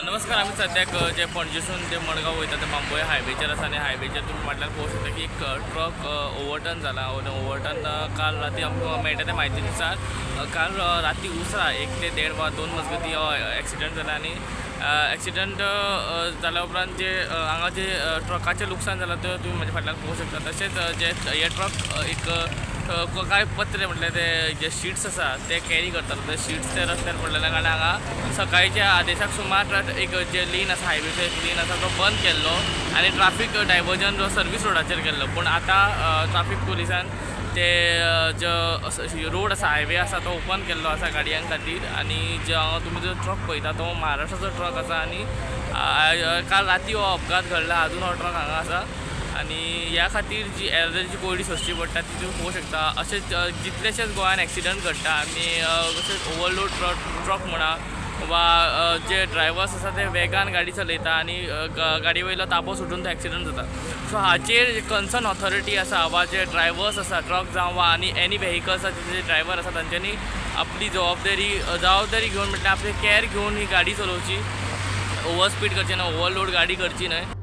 नमस्कार. आमी सद्याक जे पणजेसून ते मडगांव वयता ते बांबोळे हायवेचेर आसा आनी हायवेचेर तुमी फाटल्यान पळोवंक शकता की एक ट्रक ओवरटर्न जाला. ओवरटर्न काल राती आमकां मेळटा त्या म्हायती नुसार काल राती उसरां 1 ते 1.5 वा 2 मजगती हो एक्सिडंट जाला आनी एक्सिडंट जाल्या उपरांत जे हांगा जे ट्रकाचें लुकसाण जालां तें तुमी म्हाज्या फाटल्यान पळोवंक शकता. तशेंच जे हे ट्रक एक कांय पत्रे, म्हटल्यार ते जे शिट्स आसा ते कॅरी करताले, ते शिट्स ते रस्त्यार पडलेले. कारण हांगा सकाळच्या आदेशाक सुमार एक जे लेन आसा, हायवेचो एक लेन आसा, तो बंद केल्लो आनी ट्राफीक डायवर्जन जो सर्वीस रोडाचेर केल्लो. पूण आतां ट्राफीक पुलिसान ते जो रोड आसा, हायवे आसा, तो ओपन केल्लो आसा गाडयां खातीर. आनी जे हांगा तुमी जो ट्रक पळयता तो महाराष्ट्राचो ट्रक आसा आनी काल राती हो अपघात घडला. अजून हो ट्रक हांगा आसा आनी ह्या खातीर जी येरादारीची कोंयडी सोंसची पडटा ती तुमी पळोवंक शकता. अशेंच कितलेशेच गोंयान एक्सिडंट घडटा आनी तशेंच ओवरलोड ट्रक म्हणा वा जे ड्रायवर्स आसा ते वेगान गाडी चलयता आनी गाडी वयलो ताबो सुटून तो एक्सिडंट जाता. सो हाचेर कन्सर्न ऑथॉरिटी आसा वा जे ड्रायवर्स आसा, ट्रक जावं वा आनी एनी व्हेकल्स आसा, जे ड्रायवर आसा, तांच्यांनी आपली जबाबदारी जबाबदारी घेवन, म्हटल्यार आपली कॅर घेवन ही गाडी चलोवची. ओवर स्पीड करची ना, ओवरलोड गाडी करची न्हय.